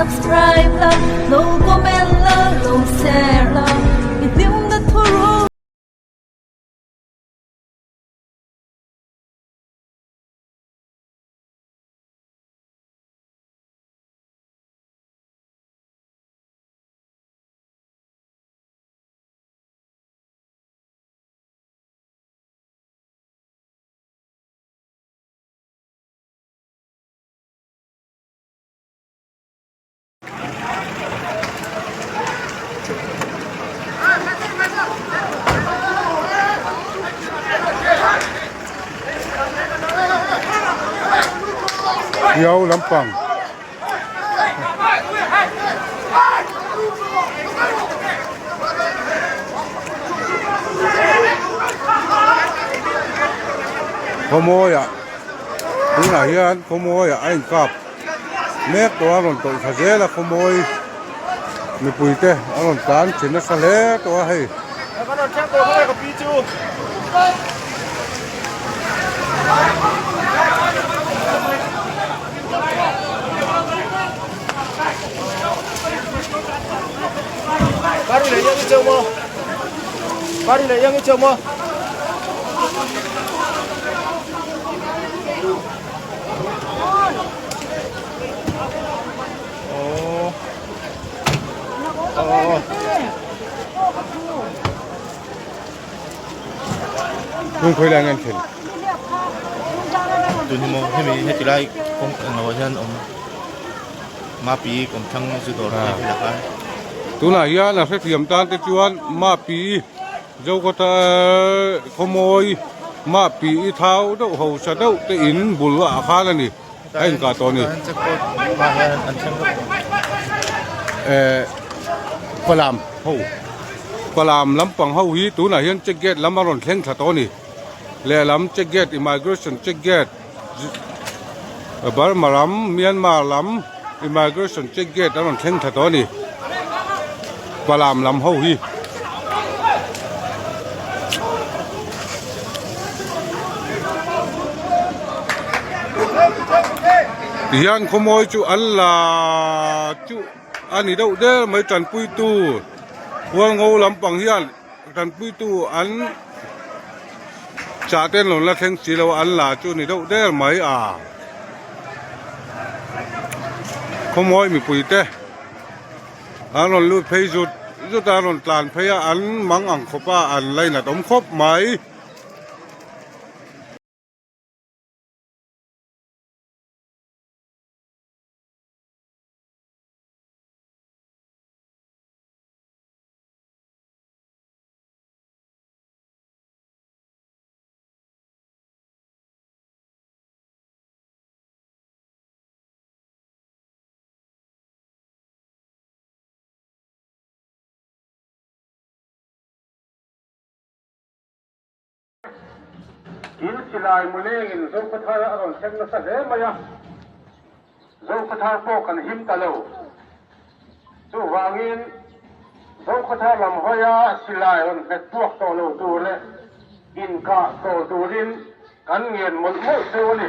Subscribe la lo comment la lo share la i hlimna thuruk. Riau lampang khawmawiah tunah hian khawmawiah a inkap mek tawh a rawn tawlh thla zel a khawmawi mipui te a rawn tlan thin nasa hle tawh a hei. Hmun khawi lai nge an thlen? Tun hi maw hemi heti lai kawng englo ah hian awm Mapi kawmthlang zu dawr te hi lak a. Tunah hian a hrethiam tan te chuan Mapi Zokawta khawmawi Mapi i thau deuh hausa deuh te in bul ah khan a ni a inkah tawh a ni. Eh Falam ho Falam lampang ho hi tunah hian check gate lam a rawn thleng thla tawh a ni. Lehlam check gate immigration check gate Burma lam Myanmar lam immigration check gate a rawn thleng thla tawh a ni. Falam lam ho hi. Tihian khawmawi chu an la chu a ni deuh der mai tanpuitu hualngo lampang hian tanpuitu an chah te an lo la thleng si lo a an la chu a ni deuh der mai a khawmawi mipui te. An rawn lut phei zut zut a, an rawn tlan phei a, an mang ang khawp a, an lainat awm khawp mai. In silai mulengin Zokhawthar a rawn thleng nasa hle mai a, Zokhawthar pawh kan him ta lo. Chuvangin Zokhawthar lam hawia silai rawn hmet puak tawh lo tur leh inkah tawh turin kan ngen mawlh mawlh cheu a ni.